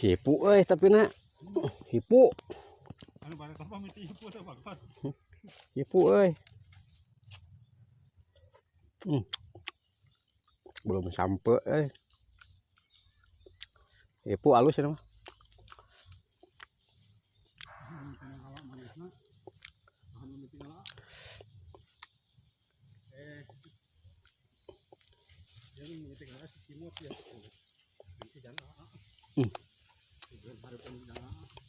Hipu euy tapi na. Hipu. Anu barang apa miti hipu teh bagus. Hipu euy. Belum sampai euy. Hipu alus ya mah.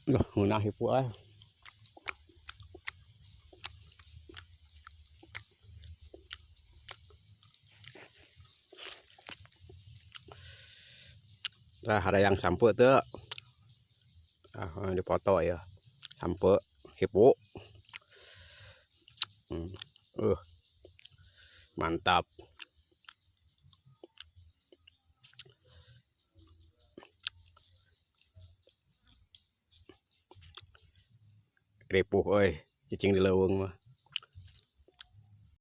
Duh, ngeunah hipu euy. Nah, ada yang sampe tuh. Ah, dipoto ya. Sampe hipu. Mantap. Ripuh euy, cicing di leuweung mah.